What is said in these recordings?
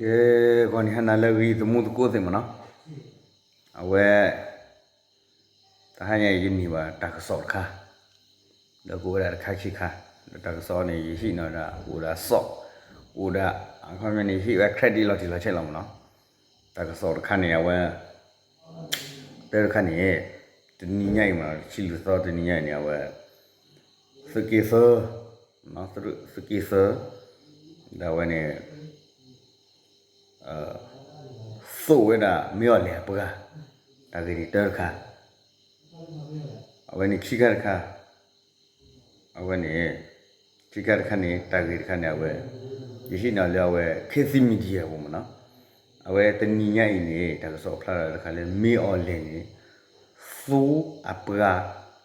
ကဲ, ဂီၤနံၤဟါနၤလၢအဂ့ၤ သမူသကိးသ့ၣ်မ့ၢ်နီၤ, အဝဲ တဟါညါအံၤယန့ၢ်ဘၣ်တၢ်ကစီၣ်တခါ, ဒီးကအိၣ်ဝဲဒၣ်တခါခံခါ, ဒီးတၢ်ကစီၣ်န့ၣ် ယဟံးန့ၢ်ဝဲဒၣ် အိၣ်ဒၣ်စီၣ်, အိၣ်ဒၣ် အခီပညီန့ၣ် ယဟ့ၣ်ဝဲ credit လီၤတံၢ်လီၤဆဲးလီၤမ့ၢ်နီၤ, တၢ်ကစီၣ်တခါန့ၣ် အဝဲ တၢ်တခါန့ၣ် တနံၤညါအံၤမ့ၢ်နီၤ တဆံလွံၢ်သီတနံၤညါအံၤန့ၣ် အဝဲ သုးက့သၢ, သုးက့သၢ, ဒီးအဝဲန့ၣ် သိၣ်ဝဲဒၣ်မ့ၢ်အီၤလဲၣ်အပှၤ, တၢ်ဂ့ၢ်န့ၣ်တၢ်တခါ, အဝဲန့ၣ်ခံခါတခါ, အဝဲန့ၣ် ခံခါတခါန့ၣ် တၢ်ဂ့ၢ်တခါန့ၣ် အဝဲ ယဟံးန့ၢ်လၢအဝဲ Khit Thit Media ပူၤမ့ၢ်နီၤ, အဝဲတနံၤညါအံၤန့ၣ် တၢ်ကစီၣ်ဖျါလၢတခါလၢ မ့ၢ်အီၤလဲၣ်န့ၣ် သိၣ်အပှၤ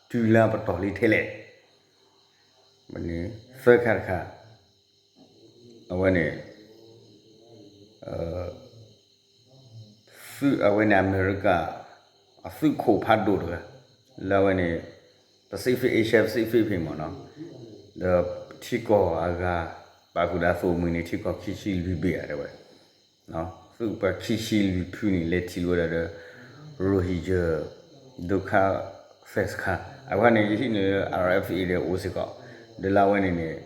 တုၤလၢပတီၢ်လံထဲလဲၣ်, သၢခါတခါ, အဝဲန့ၣ် သုးအဝဲန့ၣ် အမဲရကၤ အသုးခိၣ်ဖးဒိၣ်တဂၤ လၢအဝဲန့ၣ် Pacific, Asia Pacific ဖဲမ့ၢ်နီၤ, ဒီးထံကီၢ်အဂၤ ပာ်ဃုာ်ဒီးအသုးမုၢ်န့ၣ် ထံကီၢ်ခံဆံလွံၢ်ဘ့ၣ်ဧါ တဲဝဲ, သုးပှၤခံဆံလွံၢ်ဖုန့ၣ် လဲၤထံၣ်လိာ်ဝဲဒၣ်ဒီး Rohingya Dukha Fest ခါ, အဝဲန့ၣ် ယဟံးန့ၢ်လၢ RFA ဒီးအိၣ်စ့ၢ်ကီး, ဒီးလၢအဝဲန့ၣ်န့ၣ်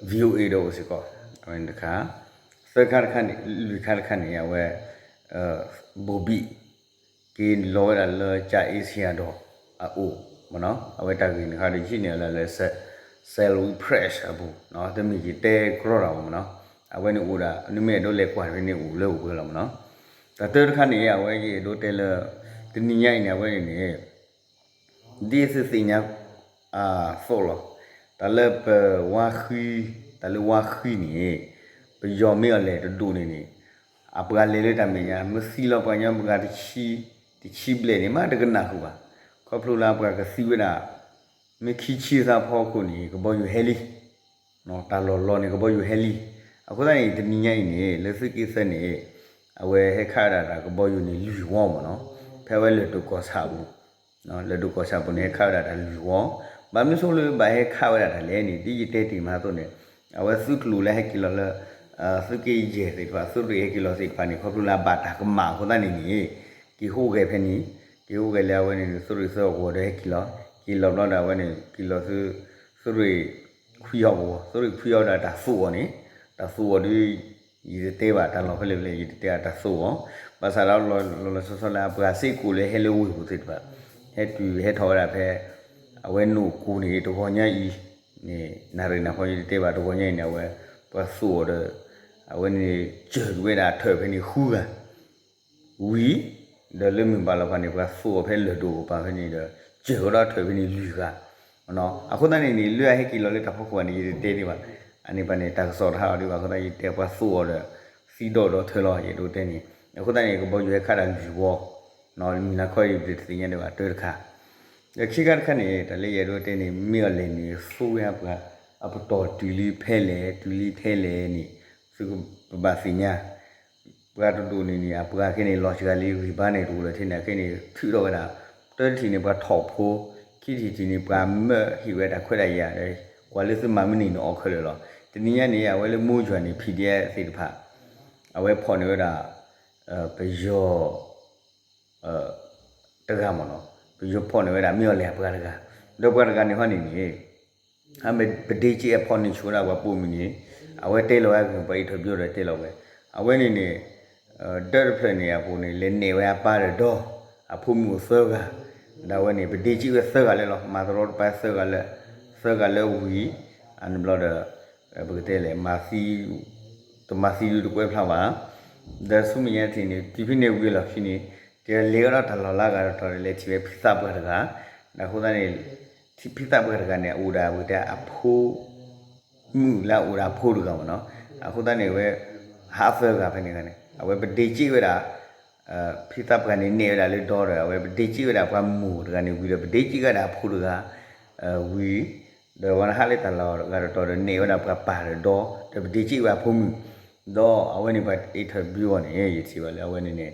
VOA ဒီးအိၣ်စ့ၢ်ကီး, အဝဲန့ၣ်တခါ သၢခါတခါန့ၣ် လွံၢ်ခါတခါန့ၣ် အဝဲ ဘိၣ်ဘံၣ် က့ၤလီၤဝဲဒၣ်လၢ ကၠၤအ့စံယၤဒီးအအိၣ်မ့ၢ်နီၤ, အဝဲတၢ်ဂ့ၢ်န့ၣ်ခါဒီး ယဟံးန့ၢ်လၢ Salween Press အပူၤ, တမ့ၢ်ယတဲကြီတၢ်မ့ၢ်နီၤ, အဝဲန့ၣ်အိၣ်ဒၣ် နမ့ၢ်အဲၣ်ဒိးလဲၤကွၢ်ဖဲန့ၣ်အိၣ်လၢအိၣ်ပှဲၤလီၤမ့ၢ်နီၤ, တၢ်တၢတခါန့ၣ် အဝဲယအဲၣ်ဒိးတဲလၢ တနံၤညါအံၤန့ၣ် အဝဲန့ၣ်န့ၣ် ဒ်သုသ့ၣ်ညါအသိးလီၤ, တၢ်လၢပဝါဃံ, တၢ်လၢဝါဃံန့ၣ် ပယီၤမ့ၢ်အီၤလဲၣ်တဒိၣ်န့ၣ်န့ၣ် အပှၤလဲၤလၢတၢ်မဲာ်ညါ မ့ၢ်သံလီၤပှၤကညီပှၤတဆံ, တဆံဘျဲၣ်န့ၣ် မ့ၢ်တကနၣ်ဃုာ်ဘၣ်, ခီဖျိလၢပှၤကသံဝဲဒၣ် မ့ၢ်ခံဆံသးဖီခိၣ်န့ၣ် ကဘီယူၤဟဲလံ တၢ်လီၢ်လီၢ်န့ၣ် ကဘီယူၤဟဲလံ, အဃိသတးန့ၣ် တနံၤညါအံၤန့ၣ် လၢသုးက့သၢန့ၣ် အဝဲဟဲခးဝဲဒၣ်တၢ်ကဘီယူၤန့ၣ်လွံၢ်ဝီမ့ၢ်နီၤ, ဖဲအဝဲလၢၢ်ဒိၣ်ကီၢ်ဆၣ်အပူၤ, လၢၢ်ဒိၣ်ကီၢ်ဆၣ်ပူၤန့ၣ် ဟဲခးဝဲဒၣ်တၢ်လွံၢ်ဝီ, ဘၣ်မနုၤအဃိလၢဘၣ်ဟဲခးဝဲဒၣ်တၢ်လဲၣ်န့ၣ် ဒ်ယတဲတ့ၢ်မးအသိးန့ၣ် အဝဲသုးကျိၤလၢဟဲက့ၤလီၤလၢ သုးက့ယဲၢ်သ့ၣ်တဖၣ် သုးရ့ၣ်ဟဲက့ၤလီၤသ့ၣ်တဖၣ်န့ၣ် ခီဖျိလၢအဘၣ်တၢ်ကမၣ်အဃိသတးန့ၣ်န့ၣ် က့ၤဟူးဂဲၤဖဲန့ၣ်, က့ၤဟူးဂဲၤလၢအဝဲန့ၣ် သုးရ့ၣ်သၢအဂီၤဒီးဟဲက့ၤလီၤ, က့ၤလီၤဘျီဒီးအဝဲန့ၣ် က့ၤလီၤသုး, သုးရ့ၣ်ခွံဟီၣ်ကဝီၤ, သုးရ့ၣ်ခွံဟီၣ်ဝီဒီးတၢ်သိၣ်အီၤန့ၣ်, တၢ်သိၣ်အီၤဒီး ယတတဲဘၣ်တၢ်လီၢ်ဖဲလဲၣ်ဖဲလဲၣ် ယတတဲဘၣ်တၢ်သိၣ်အီၤ, ဘၣ်ဆၣ်ဒီးလီၤလီၤဆီဆီလၢအပှၤစ့ၢ်ကီးလၢဟဲလၢဝ့ၢ်ပူၤသ့ၣ်တဖၣ် ဟဲတုၤဟဲထီၣ်ဝဲဒၣ်ဖဲ အဝဲနိၣ်ကိၤန့ၣ် တဂီၤညါအံၤန့ၣ် နၣ်ရံၣ်နၢ်ဖီယတတဲဘၣ် တဂီၤညါအံၤန့ၣ် အဝဲ ပှၤသိၣ်အီၤဒီး အဝဲန့ၣ် စၢၤကွံာ်ဝဲဒၣ်ထၢၣ်ဖဲန့ၣ်ဃုဂၤ ဝံၤ ဒီးလၢမုၢ်ဘၣ်လီၤဖးန့ၣ် ပှၤသိၣ်အီၤဖဲလၢၢ်ဒိၣ်ကပၤဖဲန့ၣ်ဒီး စၢၤကဒီးထၢၣ်ဖဲန့ၣ်လွံၢ်ဂၤ, အဃိသတးန့ၣ်န့ၣ် လၢအဟဲက့ၤလီၤလၢတၢ်ဖီခိၣ်ဘၣ်န့ၣ် ယတတဲန့ၢ်ဘၣ်, အန့ၣ်ဘၣ်န့ၣ် တၢ်ကစီၣ်တဟးဂီၤဒံးဘၣ်အဃိသတး ယတဲပှၤသိၣ်အီၤဒီး သံဒီၣ်ဒီးထၢၣ်လီၤ ယအဲၣ်ဒိးတဲန့ၣ်, အဃိသတးန့ၣ် ကဘီယူၤဟဲခးဒၣ်လွံၢ်ဝီ, မုၢ်နၤခီအံၤပတသ့ၣ်ညါဒံးဘၣ် တၢတခါ ဒီးခံခါတခါန့ၣ် တၢ်လၢယအဲၣ်ဒိးတဲန့ၣ် မ့ၢ်အီၤလဲၣ်န့ၣ် သိၣ်ဝဲအပှၤ အပတီၢ်တုၤလံဖဲလဲၣ် တုၤလံထဲလဲၣ်န့ၣ် သုပဘၣ်သ့ၣ်ညါ, ပှၤတဒိၣ်န့ၣ်န့ၣ် အပှၤခဲန့ၣ် လီၤစှၤလံ ဂံၢ်ဘါန့ၣ် တအိၣ်လၢၤထဲန့ၣ် အခဲန့ၣ် ထုးထီၣ်ဝဲဒၣ်, တၢတထံၣ်န့ၣ် ပှၤထီၣ်ဖိ, ခံထံၣ်ထံၣ်န့ၣ် ပှၤမၢဟ့ၣ်ဝဲတၢ်ခွဲးတၢ်ယာ်ဒီး ကွၢ်လၢသုမၤမနုၤန့ၣ်အီၤခဲလၢာ်လီၤ. တနံၤညါန့ၣ် အဝဲလၢမိၢ်ယွၤန့ၣ် PDF သ့ၣ်တဖၣ် အဝဲဖီၣ်န့ၢ်ဝဲဒၣ် ပယီၤ တဂၤမ့ၢ်နီၤ, ပယီၤဖီၣ်န့ၢ်ဝဲဒၣ်မ့ၢ်အီၤလဲၣ်အပှၤတဂၤ, ဒီးပှၤတဂၤန့ၣ်ဟီန့ၣ်န့ၣ် ပဒ့က့ၣ်အဖီၣ်န့ၢ်ဆိဝဲဒၣ်ပှၤပိာ်မုၣ်န့ၣ် အဝဲတဲလီၤဝဲအဂ့ၢ် ပှၤအံးထီၣ်ပယီၤဒီးတဲလီၤဝဲ, အဝဲန့ၣ်န့ၣ် ဒၢတဖျၢၣ်န့ၣ်အပူၤန့ၣ် လဲၤနဲၣ်ဝဲအပၢ်ဒီးဒီ အဖိမုၣ်အိၣ်သၢဂၤ, ဒီးအဝဲန့ၣ် ပဒ့က့ၣ်ဝဲသၢဂၤလၢလီၤ မၤတရီတပါသၢဂၤလၢ, သၢဂၤလၢဝံၤ, အန့ၣ်ဘျီဒီး ပကတဲလဲၣ် မၤသံ တမၤသံဒုတကွဲးဖျါဘၣ်, ဒီးဆူမဲာ်ညါတထံၣ်န့ၣ် တုၤဖဲန့ၣ်ဝံၤအလီၢ်ခံန့ၣ် တဲလဲၤဝဲဒၣ်တၢ်လီၢ်လၢအဂၤတတီၤဒီး လဲၤထံၣ်ဝဲဖံသးပှၢ်တဂၤ, ဒီးအဃိသတးန့ၣ် ဖံသးပှၢ်တဂၤန့ၣ် အအိၣ်ဒၣ်ပကတဲအဖိ မုၣ်လၢအအိၣ်ဒၣ်အဖိတဂၤမ့ၢ်နီၤ, အဃိသတးန့ၣ် အဝဲဟးသၢဂၤဖဲန့ၣ်ဂၤန့ၣ် အဝဲပဒ့က့ၣ်ဝဲဒၣ် ဖံသးပှၢ်န့ၣ် နဲၣ်ဝဲဒၣ်လၢဒီဒီး အဝဲပဒ့က့ၣ်ဝဲဒၣ်ပှၤမိၢ်တဂၤန့ၣ်ဝံၤဒီး ပဒ့က့ၣ်ဝဲဒၣ်အဖိတဂၤ ဝံၤ ဒီးဝဲနဟးလၢတၢ်လီၢ်ဂၤတတီၤဒီး နဲၣ်ဝဲဒၣ်ပှၤပၢ်ဒီးဒီ ဒီးပဒ့စ့ၣ်ဝဲအဖိမုၣ်, ဒီးအဝဲန့ၣ်ပှၤ interview အီၤန့ၣ် ယထံၣ်ဘၣ်လၢအဝဲန့ၣ်န့ၣ်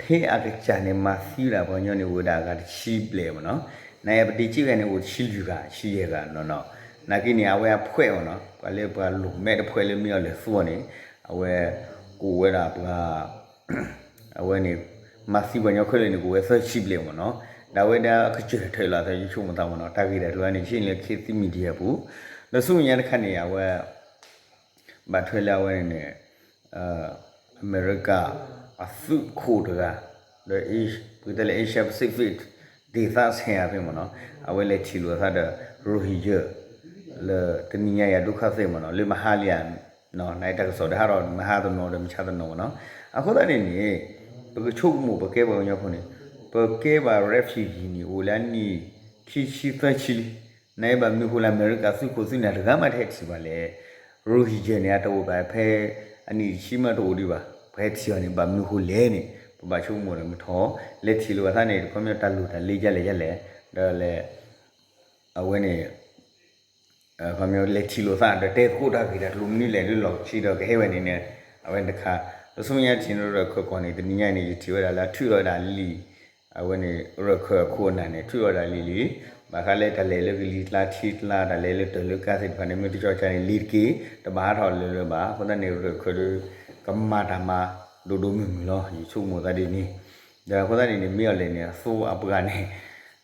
ထဲအကစၢ်န့ၣ် မၤသံဝဲဒၣ်ပှၤကညီန့ၣ် အိၣ်ဝဲဒၣ်အဂၤတဆံဘျဲၣ်မ့ၢ်နီၤ, နပဒ့စ့ၣ်ဝဲန့ၣ် အိၣ်တဆံလွံၢ်ဂၤ ဆံယဲၢ်ဂၤနီၤနီၤ, နာ်က့န့ၣ် အဝဲအဖှဲးမ့ၢ်နီၤ ပှၤလၢပှၤလိၣ်မဲတဖှဲးလၢမ့ၢ်အီၤလဲၤသူအီၤန့ၣ် အဝဲ ကအိၣ်ဝဲဒၣ်ပှၤ အဝဲန့ၣ် မၤသံပှၤကညီခဲလၢာ်န့ၣ် ကအိၣ်ဝဲသၢဆံဘျဲၣ်မ့ၢ်နီၤ, ဒီးအဝဲဒၣ်ကစၢၢ်ထၢၣ်လီၤ သးယဆိကမိၣ်သးမ့ၢ်နီၤ တၢ်ဂ့ၢ်တၢ်ကျိၤန့ၣ် ယထံၣ်လၢ ခေတ်သစ် Media ပူၤ, ဒီးဆူမဲာ်ညါတခါန့ၣ် အဝဲ ဘၣ်ထွဲလၢအဝဲန့ၣ်န့ၣ် အမဲရကၤ အသုးခိၣ်တဂၤ ဒီး ပကတဲလၢ Asia Pacific ဒေသဆိုင်ရာဖဲမ့ၢ်နီၤ အဝဲလဲၤထံၣ်လိာ်သးဒီး Rohingya လၢတနံၤညါအံၤ ဒုက္ခသည်မ့ၢ်နီၤ လၢမဟါလံဧါ နတၢ်ကစီၣ်ဒီးဟးထီၣ်မဟါတနီၤဒီးမဆါတနီၤမ့ၢ်နီၤ, အဃိသတးန့ၣ်န့ၣ် ပကဆိကမိၣ်ပကဲပှၤကညီဖိန့ၣ် ပကဲဘၣ် refugee န့ၣ် အိၣ်လၢအနံၣ်ခံဆံသၢဆံလံ, နဘၣ်မနုၤဃိလၢအမဲရကၤသုးခိၣ်သုးနၢ်တဂၤမးတဟဲထံၣ်ဘၣ်လဲၣ် Rohingya န့ၣ် အတအိၣ်ဘၣ်ဖဲအနံၣ်တဆံမးတအိၣ်ဒံးဘၣ်, ပှၤဟဲထံၣ်အီၤန့ၣ် ဘၣ်မနုၤဃိလဲၣ်န့ၣ် ပဘၣ်ဆိကမိၣ်ဒီးမုၢ်ထီၣ် လဲၤထံၣ်လိာ်အသးန့ၣ် ခီပညီတၢ်လိၣ်တၢ်လဲၤဒ်လဲၣ်ဒ်လဲၣ်, ဒီးလဲၤ အဝဲန့ၣ် ခီပညီလဲၤထံၣ်လိာ်သးဒီးတဲသကိးတၢ်ဂ့ၢ်တၢ်ကျိၤမနုၤလဲၣ် လၢလီၢ်ခံဒီးကဟဲဝဲန့ၣ်န့ၣ် အဝဲတခါ, ဒီးဆူမဲာ်ညါထံၣ်န့ၣ် ရၢၢ်ခၢၣ်ကီၢ်န့ၣ် တနံၤညါအံၤန့ၣ် ယထံၣ်ဝဲဒၣ်လၢအထုးထီၣ်ဝဲဒၣ်လံာ် အဝဲန့ၣ် ရၢၢ်ခၢၣ်အခိၣ်အနၢ်န့ၣ် ထုးထီၣ်ဝဲဒၣ်လံာ်လံာ်, ဘၣ်ဃးလၢတၢ်လဲၤလၢကလံၤကျါထံကျါ တၢ်လဲၤလၢတၢ်လၢကါသ့ၣ်တဖၣ်န့ၣ် မ့ၢ်တကီကါန့ၣ် လ့ၤတက့ၢ် တဘၣ်ဟးထီၣ်လၢၤလၢၤဘၣ်, အဃိသတးန့ၣ် ရၢၢ်ခၢၣ်ဒီး ကမၤတၢ်မၤဒိၣ်ဒိၣ်မုၢ်မုၢ်လီၤ ယဆိကမိၣ်သးဒ်န့ၣ်, ဒီးအဃိသတးန့ၣ်န့ၣ် မ့ၢ်အီၤလဲၣ်န့ၣ် အသိအပှၤန့ၣ်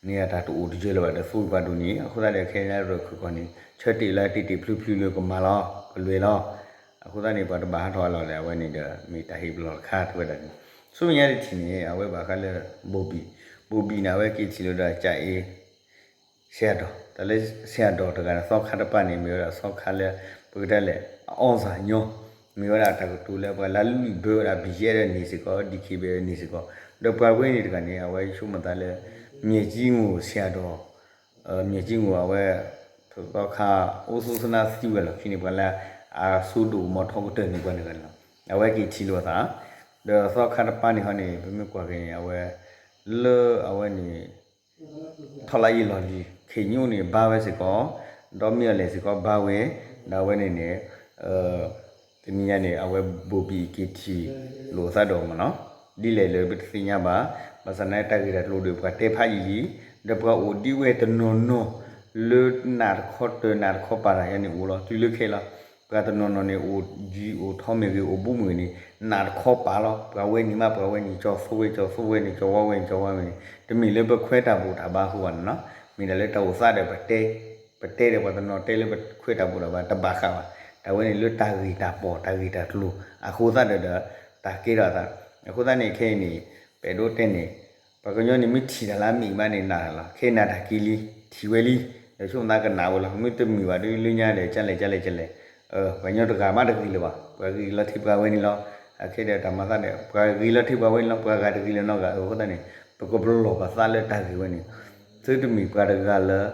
န့ၣ်အတၢ်တအိၣ်တယၢလၢၤဘၣ်ဒီး သိပှၤဒိၣ်န့ၣ် အဃိသတးဒီးခဲအံၤလၢရၢၢ်ခၢၣ်ကီၢ်န့ၣ် ဆၢတဲာ်လၢတ့ၢ်တ့ၢ်ဖျုးဖျုးလၢကမၤလီၤ ကလွဲၤလီၤ, အဃိသတးန့ၣ် ပှၤတဘၣ်ဟးထီၣ်အလီၢ်ဒီး အဝဲန့ၣ်ဒီး မ့ၢ်တၢ်ဟ့ၣ်ပလီၢ်တခါ တဲဝဲဒၣ်န့ၣ်, ဆူမဲာ်ညါတထံၣ်န့ၣ် အဝဲဘၣ်ဃးလၢ ဘိၣ်ဘံၣ်, ဘိၣ်ဘံၣ်န့ၣ် အဝဲက့ၤထံၣ်လိာ်ဒီးကၠၤအ့ ဆရာတော်, တၢ်လၢဆရာတော်တဂၤန့ၣ် သီခါတပၤန့ၣ် မ့ၢ်ဝဲဒၣ်သီခါလၢ ပကတဲလဲၣ် အအောင်ဇာညိ, မ့ၢ်ဝဲဒၣ်တၢ်ကတိၤလၢပှၤလၢအလုၢ်ဘၢဝဲဒၣ် ဘံၣ်ယဲၢ်ဒီးန့ၣ်စ့ၢ်ကီး ဒံၣ်ခ့ဘဲန့ၣ်စ့ၢ်ကီး, ဒီးပှၤဝဲန့ၣ်တဂၤန့ၣ် အဝဲဆိကမိၣ်သးလၢ မြေကြီးငိုဆရာတော်, မြေကြီးငို အဝဲ သီခါ အိၣ်သူၣ်သနၢ်သံဝဲလီၢ်ခံန့ၣ် ပှၤလၢအစိဒိၣ်မီၤထီကတၢၢ်န့ၣ်ပှၤန့ၣ်ဂၤန့ၣ်လီၤ, အဝဲက့ၤထံၣ်လိာ်အသး, ဒီးသီခါတပၤန့ၣ်ဟီန့ၣ် ပမ့ၢ်ကွၢ်က့ၤန့ၣ် အဝဲ လၢအဝဲန့ၣ် ထီၣ်လၢယလီၢ်လံၤ ခ့ၣ်ညိၣ်န့ၣ် ဘါဝဲစ့ၢ်ကီး, ဒီးမ့ၢ်အီၤလဲၣ်စ့ၢ်ကီးဘါဝဲ, ဒီးအဝဲန့ၣ်န့ၣ် တနံၤညါန့ၣ် အဝဲဘိၣ်ဘံၣ်က့ၤထံၣ်လိာ်သးဒီးမ့ၢ်နီၤ, ဒ်လဲၣ်လၢပတသ့ၣ်ညါဘၣ်, ဘၣ်ဆၣ်သနာ်က့တၢ်ဂ့ၢ်တၢ်ကျိၤဒီး ပှၤတဲဖးယံာ်လံ, ဒီးပှၤအိၣ်ဒံးဝဲတနီၤနီၤ လၢနးတခီတၢၤနးတခီပာ်တၢ်ယၤန့ၣ်အိၣ်လီၤ, တုၤလၢခဲအံၤလီၤ, ပှၤတနီၤနီၤန့ၣ် အိၣ်ယံၤအိၣ်ထီမ့ၢ်ဂ့ၤ အိၣ်ဘူးမ့ၢ်ဂ့ၤန့ၣ် နးတခီပာ်လီၤ, ပှၤဝဲန့ၣ်မး ပှၤဝဲန့ၣ် ကၠီၤသိဝဲ ကၠီၤသိဝဲန့ၣ် ကၠီၤဝါဝဲန့ၣ် ကၠီၤဝါဝဲန့ၣ်, တမ့ၢ်လၢပခွဲးတၢ်ဘိၣ်တၢ်ဘါအဃိဘၣ်န့ၣ်နီၤ, မ့ၢ်ဒၣ်လၢတၢ်အိၣ်သးဒီး ပတဲဒီးပှၤတနီၤတဲလၢပခွဲးတၢ်ဘိၣ်တၢ်ဘါ တဘၣ်ဃးဘၣ်, တၢ်ဝဲန့ၣ်လၢတၢ်ဂ့ၢ်တၢ်ပီၢ် တၢ်ဂ့ၢ်တၢ်ကျိၤ အဃိသတးဒီး တၢ်ကဲထီၣ်အသး, အဃိသတးန့ၣ် ခဲအံၤန့ၣ် ပအဲၣ်ဒိးတဲန့ၣ် ပှၤကညီန့ၣ် မ့ၢ်ထံၣ်တၢ်လၢအမ့ၢ်ဘၣ်န့ၣ် နးတၢ်လီၤ, ခဲအံၤနးတၢ်က့ၤလံ, ထံၣ်ဝဲလံ, ဒီးဆိကမိၣ်သးကနၣ်ဝဲလီၤ, မ့ၢ်တမ့ၢ်ဘၣ်ဒီးလၢညါဒီး ကလဲၣ်ကလဲၣ်ကလဲၣ်, ပှၤကညီတဂၤမးတဂ့ၤလၢၤဘၣ်, ပှၤဂ့ၤလီၤထံပှၤဝဲန့ၣ်လီၤ, အခဲဒီးတၢ်မၤသးဒီး ပှၤဂ့ၤလီၤထံပှၤဝဲန့ၣ်လီၤ, ပှၤဂၤတဂ့ၤလၢၤနီတဂၤ, အဃိသတးန့ၣ် ပကပလီၢ်ပသးလၢတၢ်ဂ့ၢ်ဝဲန့ၣ်, သုတမ့ၢ်ပှၤတဂၤလၢ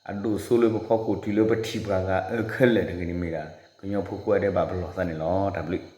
အဒိၣ်စိလၢပဖီခိၣ်တုၤလၢပထံၣ်ပှၤဂၤအၢခဲလၢာ်တဂ့ၤန့ၣ်မ့ၢ်ဒၣ် ကညီဖိကိးဂၤဒဲးဘၣ်ပလီၢ်သးန့ၣ်လီၤ, တၢ်ဘျုး.